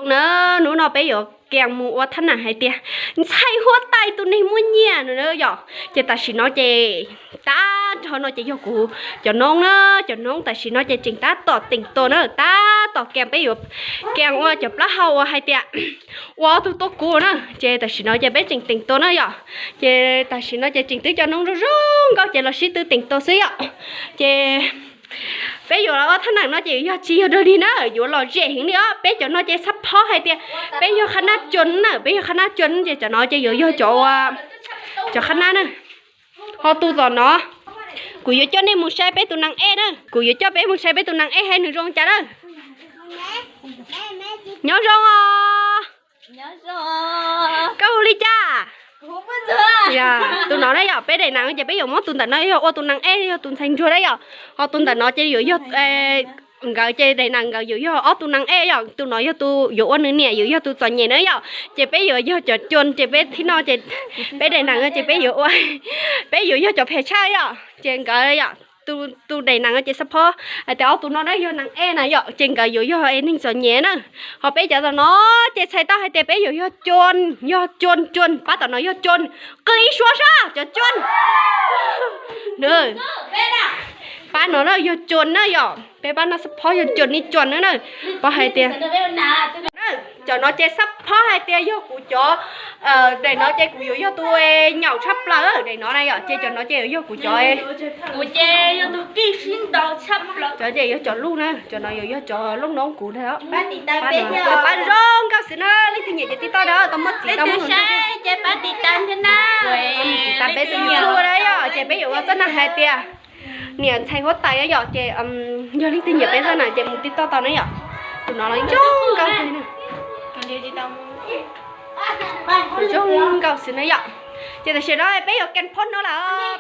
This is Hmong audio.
Na, hnub no peb yuav kiag mus ua thab nam hais tias ntxhais huab tais tus neeg muaj nyiaj no na yom. Ces tam sim no ces tab nrho no ces yog kuv cov noob na, cov noob tam sim no ces tseem tab tom teem tua na, tab tom kiag peb yuav kiag ua cov plaub hau uas hais tias ua ob tug tuaj kub na. Ces tam sim no ces peb tseem teem tua na yom. Ces tam sim no ces tseem twb cov noob zoo zoo nkauj ces los sib tw teem tua xwb yom. Ces peb yuav los ua thab nam no ces yog tsis yog dog dig na, yuav lom zem heev li os. Peb cov no ces xab phob hais tias peb yog qhab nab cua na, peb yog qhab nab cua ces cov no ces yuav yog cov, cov qhab nab na. Ho tus tom no, kuv yuav coj nej mus saib peb tus nas ej na, kuv yuav coj peb mus saib peb tus nas ej saib nws zoo cas na. Nyob zoo os. Koj hu li cas? Tus no na yom, peb daim nas ces peb yuav muab tus ntawm no yog ua tus nas ej, yog tus ntxhais ntsuag na yom. Ho tus ntawm no ces yuav yog, nkawd ces daim nas nkawd yuav yog ob tus nas ej yom. Tus no yog tus yuav ua nws niam, yuav yog tus txom nyem na yom. Ces peb yuav yog cov cua ces peb thib no ces peb daim nas ces peb yuav ua, peb yuav yog cov phem tshaj yom. Ces nkawd yom, tus daim nas ces xab phob hais tias ob tus no na yog nas ej na yom, ces nkawd yuav yog neeg txom nyem na. Ho peb cov tom no ces txhais tau hais tias peb yuav yog cua, yog cua cua, pab tom no yog cua, qw ib suab sab cov cua. Pab no na yog cua na yom, peb pab no xab phob yog cua ib cua na na. Pab hais tias, cov no ces xab phob hais tias yog kuv cov, daim no ces kuv yuav yog tus nyaum tshaj plaws daim no na yom, ces cov no ces yuav yog kuv cov, kuv ces yog tus kij sib ntaus tshaj plaws. Cov ces yog cov luj na, cov no yuav yog cov luj noob kuv na. Pab zoo nkauj xwb na, leej twg nyiam ces tij toj na, tau muab txiv tau muab saib ces pab tiv tam thiab na. Tiv tam peb tus YouTube na yom, ces peb yuav ua txoj nas hais tias niam ntxhais huab tais yom, ces yog leej twg nyiam peb txoj nas ces mus tij toj tau na yom. Tus no los zoo nkauj kawg na. Zoo nkauj xwb na yom. Ces tam sim no peb yuav kiag phob no lawm.